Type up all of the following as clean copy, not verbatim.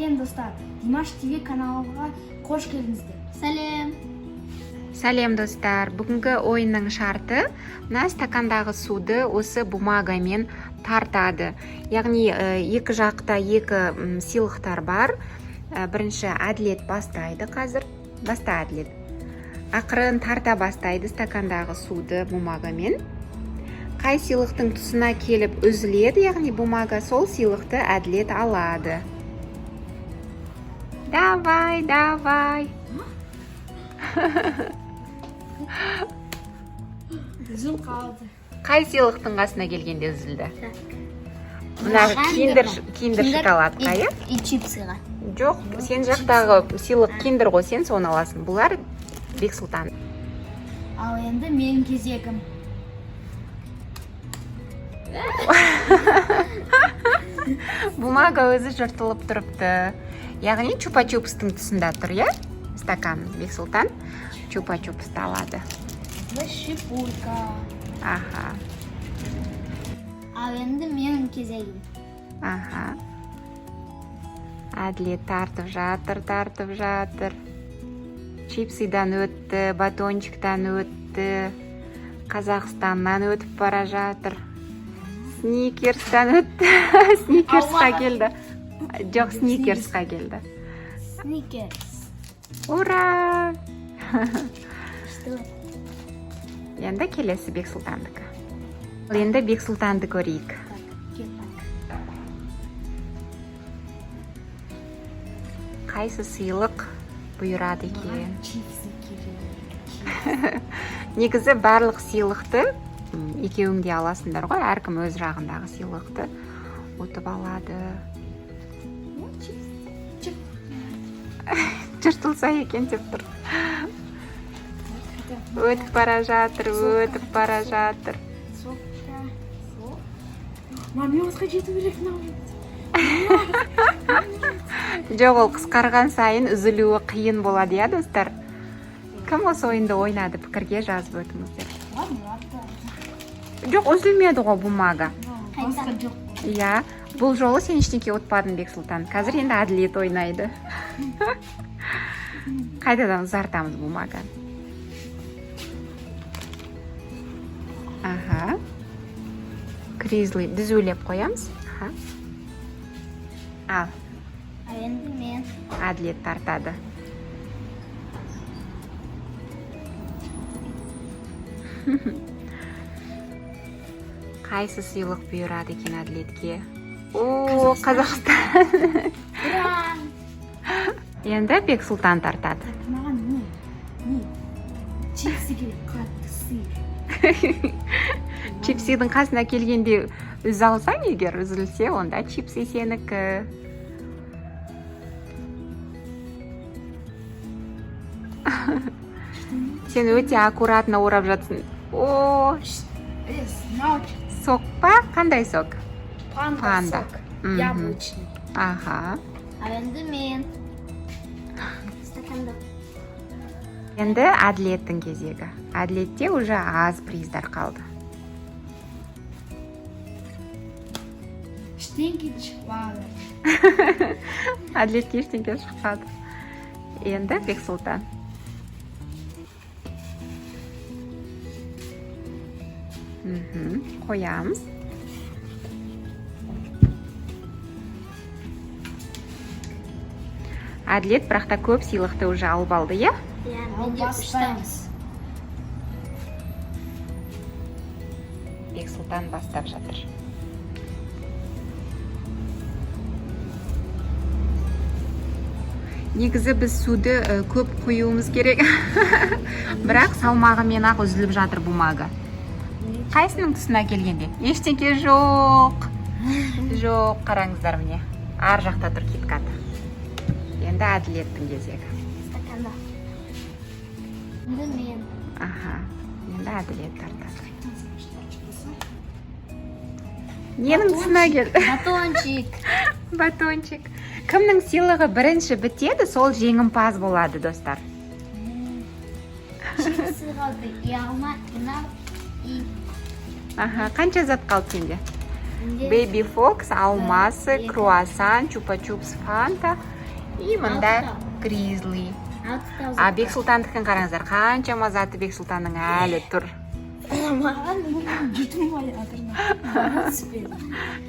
Сәлем, достар! Димаш ТВ каналға қош келдіңіздер. Сәлем. Сәлем, достар! Бүгінгі ойынның шарты: мына стакандағы суды осы бумагамен тартады. Яғни екі жақта екі сыйлықтар бар. Бірінші Әділет бастайды қазір. Баста, Әділет. Ақырын тарта бастайды стакандағы суды бумагамен. Қай сыйлықтың тұсына келіп үзіледі, яғни бумага, сол сыйлықты Әділет алады. Давай, давай. Үзіліп қалды. Қай сыйлықтың қасына келгенде үзілді? Мына киндер, киндер шоколадқа, иә? И чипсыға. Жоқ, сен жақтағы сыйлық киндер ғой, сен соны аласың. Бұлар Бексұлтан. Ал енді менің кезегім. Бумага өзі жыртылып тұрыпты. Яғни чупа чупстың тұсында тұр, иә? Стакан. Бексұлтан чупа чупсты алады. Шипулька. Аха. Ал енді менің кезегім. Аха. Әділет тартып жатыр, тартып жатыр. Чипсидан өтті, батончиктан өтті, Қазақстаннан өтіп бара жатыр. Сникерстан өтті. Сникерсқа Алмаға. келді. Жоқ, сникерсқа келді. Сникерс. Ура! Что? Енді келесі Бексұлтандікі. Ал енді Бексұлтанды көрейік. Так, кеттік. Қайсы сыйлық бұйырады екен? Маған чипсы керек. Негізі барлық сыйлықты екеуің де аласыңдар ғой, әркім өз жағындағы сыйлықты ұтып алады. О, чипсы. Чип. Жыртылса екен деп тұр. Өтіп бара жатыр, өтіп бара жатыр. Сокка. Сок. Мам, мен осыға жету керек мынау. Жоқ, ол қысқарған сайын үзілуі қиын болады, иә, достар? Кім осы ойынды ойнады, пікірге жазып өтіңіздер. Ладно, ладно. Жоқ, үзілмеді ғой бумага. Басқа жоқ. Иә, бұл жолы сен ештеңке ұтпадың, Бексұлтан. Қазір енді Әділет ойнайды. Қайтадан ұзартамыз бумаганы. Аха, Кризли түзулеп қоямыз. Аха, ал. Ал енді мен. Әділет тартады. Қайсы сыйлық бұйырады екен Әділетке? О, Қазақстан! Ура! Енді Бексұлтан тартады. Так, маған не? Не? Чипсы керек, қатты сыр. Чипсидің қасына келгенде үзе алсаң, егер үзілсе, онда чипси сенікі. Сен өте аккуратно орап жатсың. О! Мынау. Сок па? Қандай сок? Панда, Панда. сок. Мгм. Яблочный. Аха. Ал енді мен. Стаканда. Енді Әділеттің кезегі. Әділетте уже аз приздар қалды. Ештеңке шықпады. Әділетке ештеңке шықпады. Енді Бексұлтан. Қоямыз. Әділет бірақ та көп сыйлықты уже алып алды, иә? Иә, Ал менде үш тан. бастаймыз. Бексұлтан бастап жатыр. Негізі біз суды көп құюымыз керек, бірақ салмағымен ақ үзіліп жатыр бумага. Қайсының тұсына келгенде? Ештеңке жоқ, жоқ, қараңыздар, міне, ар жақта тұр киткат. Енді Әділеттің кезегі. Стаканда. Енді мен. Аха, енді Әділет тартады. Ненің тұсына келді? Батончик. Батончик. Кімнің сыйлығы бірінші бітеді, сол жеңімпаз болады, достар. Чипсы қалды. И алма, и мынау, и Аха, қанша зат қалды сенде? Менде Бэби Фокс, алмасы, Екі. Круассан, чупа-чупс, фанта и мында Алтау. Гризли. Алты. А Бексұлтандікін қараңыздар, қаншама заты Бексұлтанның әлі тұр. Маған бүгін жұтылмай жатыр. Маған түспеді.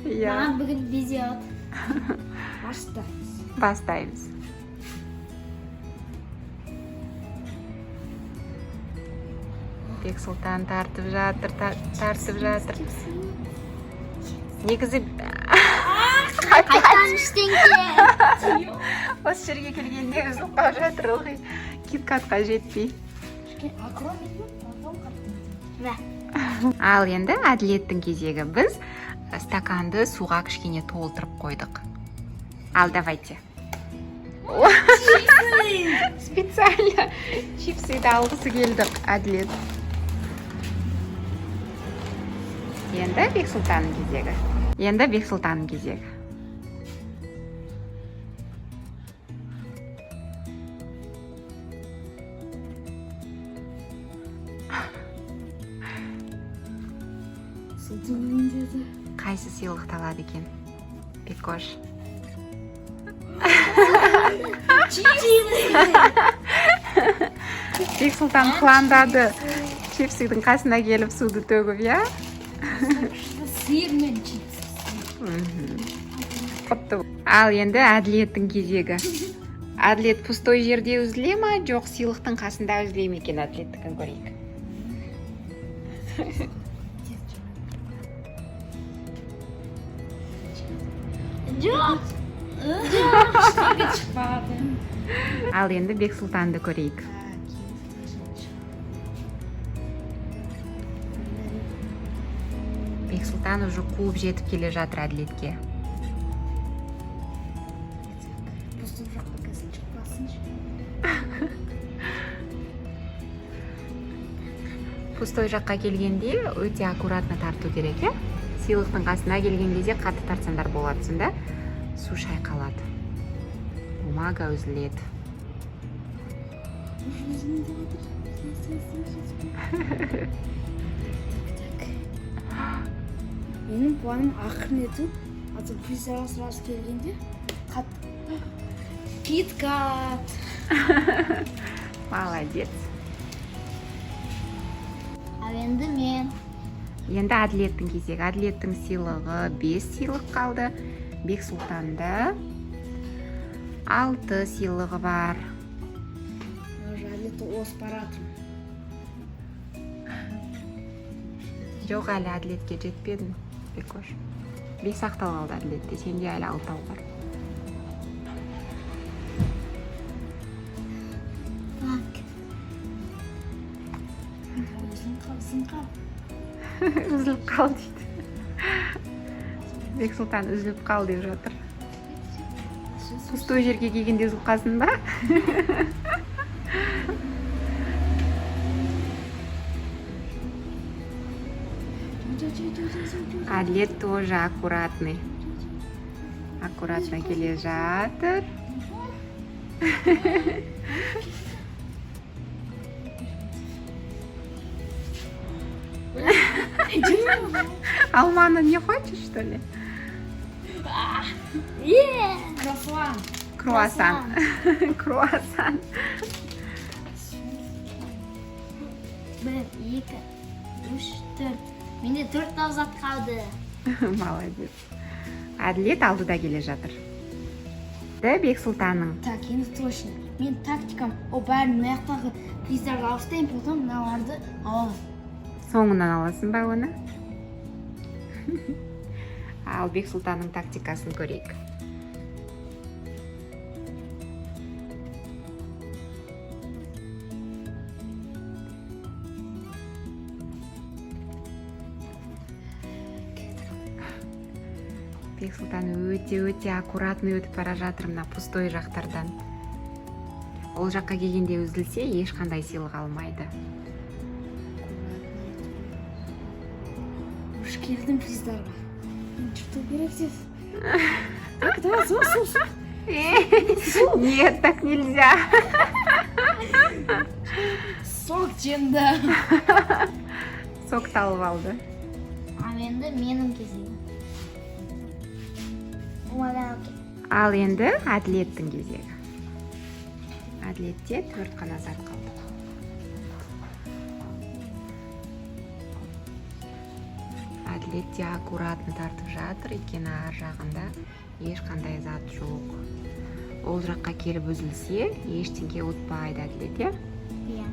Иә. Маған бүгін везет. Бастаймыз. Бастаймыз. Бексұлтан тартып жатыр, тартып жатыр. Негізі Қайтадан ештеңке. Осы жерге келгенде үзіліп қалып жатыр ылғи. Киткатқа жетпей. Кішкене аккуратно, потом қатты. Мә. Ал енді Әділеттің кезегі. Біз стаканды суға кішкене толтырып қойдық. Ал давайте. Специально чипсыды алғысы келді Әділет. Енді Бексұлтанның кезегі. Енді Бексұлтанның кезегі. Су төгейін деді. Қайсы сыйлықты алады екен? Бекош. Чипсы! Бексұлтан қыландады. Чипсыдың қасына келіп суды төгіп, иә? Сиыр мен чипсы. Құтты. Ал енді Әділеттің кезегі. Әділет пустой жерде үзіле ма, жоқ сыйлықтың қасында үзіле ме екен? Әділеттікін көрейік. Жоқ. Ештеңе шықпады. Ал енді Бексұлтанды көрейік. Бексұлтан уже қуып жетіп келе жатыр Әділетке. Пустой жақта қазір шықпасыншы. Пустой жаққа келгенде өте аккуратно тарту керек, иә? Сыйлықтың қасына келген кезде қатты тартсаңдар болады, сонда су шайқалады, бумага үзіледі. Уже үзіліп жатыр. Тез, тез, тез, тез. Так, так. Менің планым ақырын ету, а то приздарға сразу келгенде қатты. Киткат. Молодец. Ал енді мен. Енді Әділеттің кезегі. Әділеттің сыйлығы, бес сыйлық қалды. Бексұлтанда алты сыйлығы бар. Уже Әділетті озып бара жатырмын. Жоқ, әлі Әділетке жетпедің, Бекош. Бес ақ тал қалды Әділетте, сенде әлі алтау бар. Так. Үзіліп қал, үзіліп қал. Үзіліп қал дейді. Бексұлтан үзіліп қал деп жатыр. Пустой жерге келгенде үзіліп қалсын ба? Әділет тоже аккуратный, аккуратно келе жатыр. Алманы не хочешь, что ли? Е! Круассан. Круассан, круассан. Бір, екі, үш, төрт. Менде төрт тал зат қалды. Молодец. Әділет алдыда келе жатыр да. Бексұлтанның. Так, енді точно. Мен тактикам, о, бәрін мына жақтағы приздарды алып тастаймын, потом мыналарды аламын. Соңынан аласың ба оны? Ал Бексұлтанның тактикасын көрейік. Бексұлтан өте өте аккуратный өтіп бара жатыр мына пустой жақтардан. Ол жаққа келгенде үзілсе, ешқандай сыйлық алмайды. Уж келдім приздарға. Енді жұту керек тез. Так, давай, су, су, су. Нет, так нельзя. Сок жеңді. Сок алып алды. Ал енді менің кезегім. Бумаганы алып кет. Ал енді Әділеттің кезегі. Әділетте төрт қана зат қалды. Әділет те аккуратно тартып жатыр, өйткені ар жағында ешқандай зат жоқ. Ол жаққа келіп үзілсе, ештеңе ұтпайды Әділет, иә? Иә.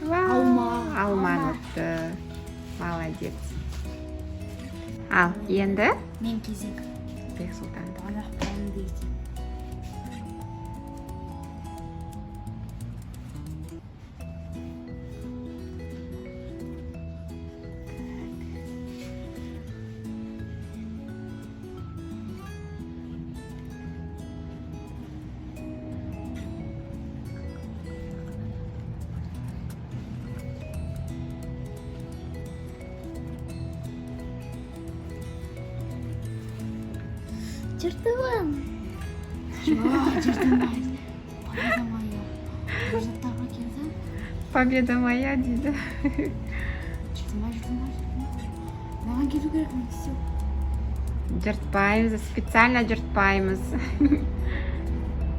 Вау, Алма. Алманы ұтты. Молодец. Ал енді Мен кезек. Бексұлтан. Аяқ қолым дейді. Жыртылым. Жоқ, жыртылмайды. Победа моя. Бір заттарға келді. Победа моя дейді. Жыртылмай, жыртылмай, жыртылмай. Маған келу керек, мен все. Жыртпаймыз, специально жыртпаймыз.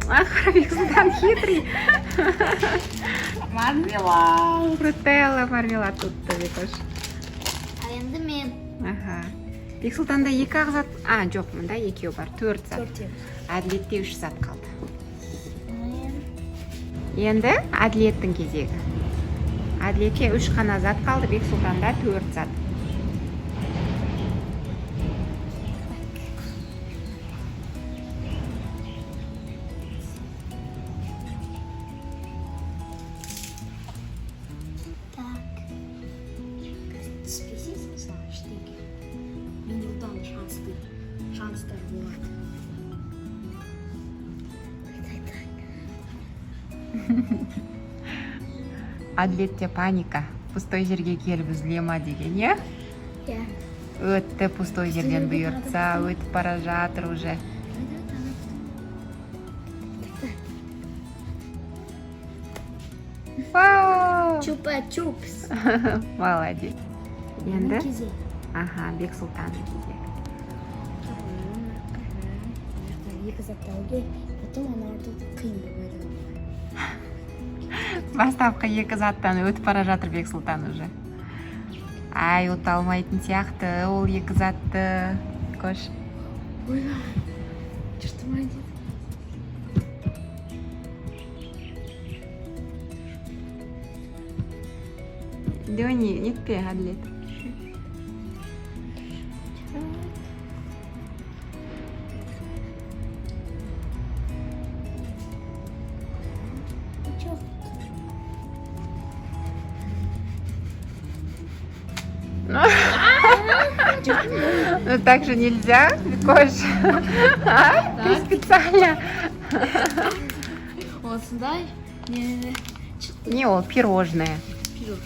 Ах, Бексұлтан хитрый. Мармелад. Фрутелла мармелад ұтты Бекош. Ал енді мен. Аха. Бексұлтанда екі ақ зат. А, жоқ, мында екеу бар. Төрт зат. Төртеу. Әділетте үш зат қалды. Мен. Енді Әділеттің кезегі. Әділетте үш қана зат қалды, Бексұлтанда төрт зат. Так. Түспесе, саған ештеңе. Менде одан шанстар болады. Так, так. Әділетте паника. Пустой жерге келіп үзіле ма деген, иә? Иә. Өтті пустой жерден, бұйыртса, өтіп бара жатыр уже. Давай, давай, давай. Вау! Чупа-чупс. Молодец. Енді Менің кезек. Аха, Бексұлтанның кезегі. Мына жақта екі затты алу керек, потом аналарды қиын болмайды. Бастапқы екі заттан өтіп бара жатыр Бексұлтан уже. Ай, ұта алмайтын сияқты ол екі затты. Кош. Ойбай, жыртылмай дейді. Дөни, нетпе, Әділет. Жоқ. Ну так же нельзя, Кош. А? Ты специально. Осындай не Не, ол пирожное. Пирог.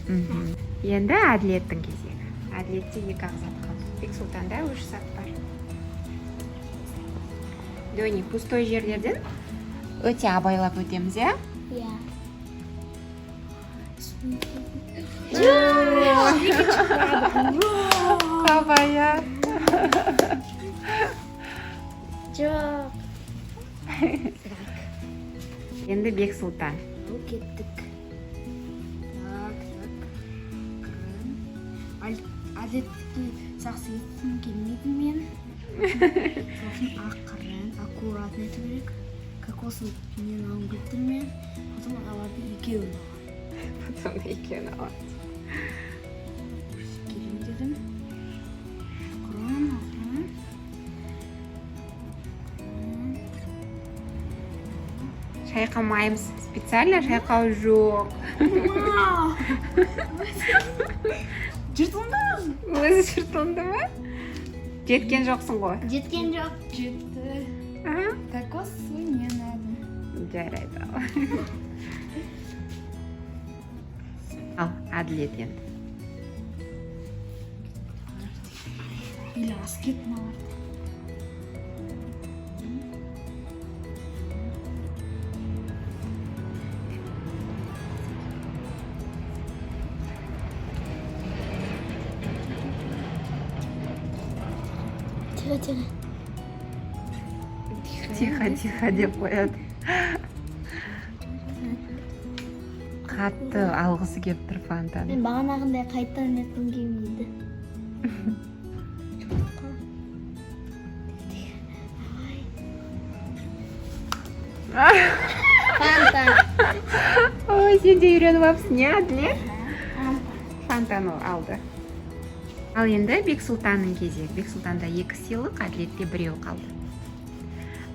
Мгм. Енді Әділеттің кезегі. Әділетте екі ақ зат қалды. Бексұлтанда үш зат бар. Дөни, пустой жерлерден өте абайлап өтеміз, иә? Иә. Қабая. Жоқ. Енді Бексұлтан. Ал кеттік. Так, так. Қырын. Әдетке жақсы еткім келмейді мен. Сосын ақырын, аккуратно ету керек. Кокосовый нені алғым келіп тұр мен. Потом аналарды екеуін аламын. Потом екеуін алады. Келемін дедім. Ақырын, ақырын. Ақырын. Шайқамаймыз. Специально шайқау жоқ. Жыртылды. Өзі жыртылды ма? Жеткен жоқсың ғой. Жеткен жоқ. Жетті. А? Кокосовый не надо. Жарайды, ал. Ал, Әділет енді. Или асып кетті мыналарды. Тихо, тихо. Тихо, тихо деп қояды. Қатты алғысы келіп тұр фантаны. Мен бағанағындай қайтадан еткім келмейді. Фанта. Ой, сен де үйреніп алыпсың, иә, Әділет? Фантаны алды. Ал енді Бексұлтанның кезегі. Бексұлтанда екі сыйлық, Әділетте біреу қалды.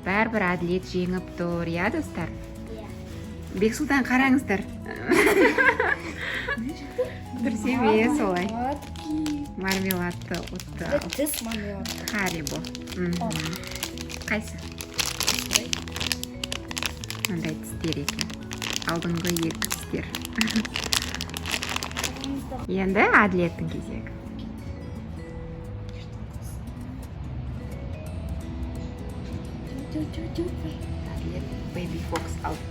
Бәрібір Әділет жеңіп тұр, иә, достар? Иә. Бексұлтан, қараңыздар. Дұрыс емес олай. Мармеладки. Мармеладты ұтты. Тіс мармелад. Харибо. Мгм. Қайсы? Мындай тістер екен. Алдыңғы екі тістер. Енді Әділеттің кезегі. Әділет Baby Fox алды.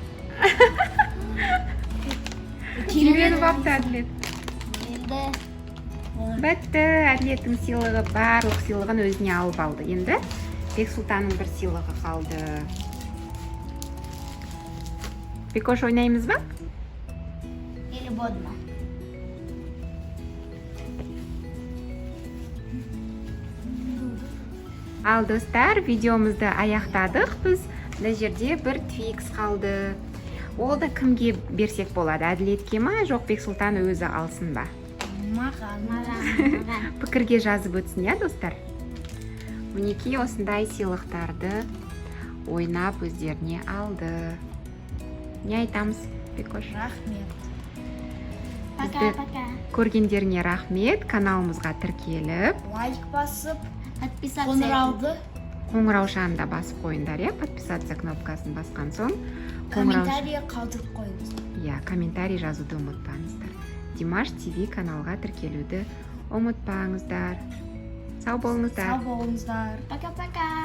Үйреніп алыпты Әділет. Енді Бітті, Әділеттің сыйлығы, барлық сыйлығын өзіне алып алды. Енді Бексұлтанның бір сыйлығы қалды. Бекош, ойнаймыз ба? Или бодно. Ал, достар, видеомызды аяқтадық біз. Мына жерде бір Твикс қалды. Ол да кімге берсек болады? Әділетке ма, жоқ Бексұлтан өзі алсын ба? Маған. Маған, маған. Пікірге жазып өтсін, иә, достар. Мінекей, осындай сыйлықтарды ойнап өздеріне алды. Не айтамыз, Бекош? Рахмет. Пока, Бізді- пока. Көргендеріңе рахмет. Каналымызға тіркеліп, Лайк басып, Подписаться. қоңырауды қоңыраушаны да басып қойыңдар, иә. Подписаться кнопкасын басқан соң қоңырау комментарий қалдырып қойыңыз. Иә, комментарий жазуды ұмытпаңыздар. Димаш ТВ каналға тіркелуді ұмытпаңыздар. Сау болыңыздар. Сау болыңыздар. Пока-пока.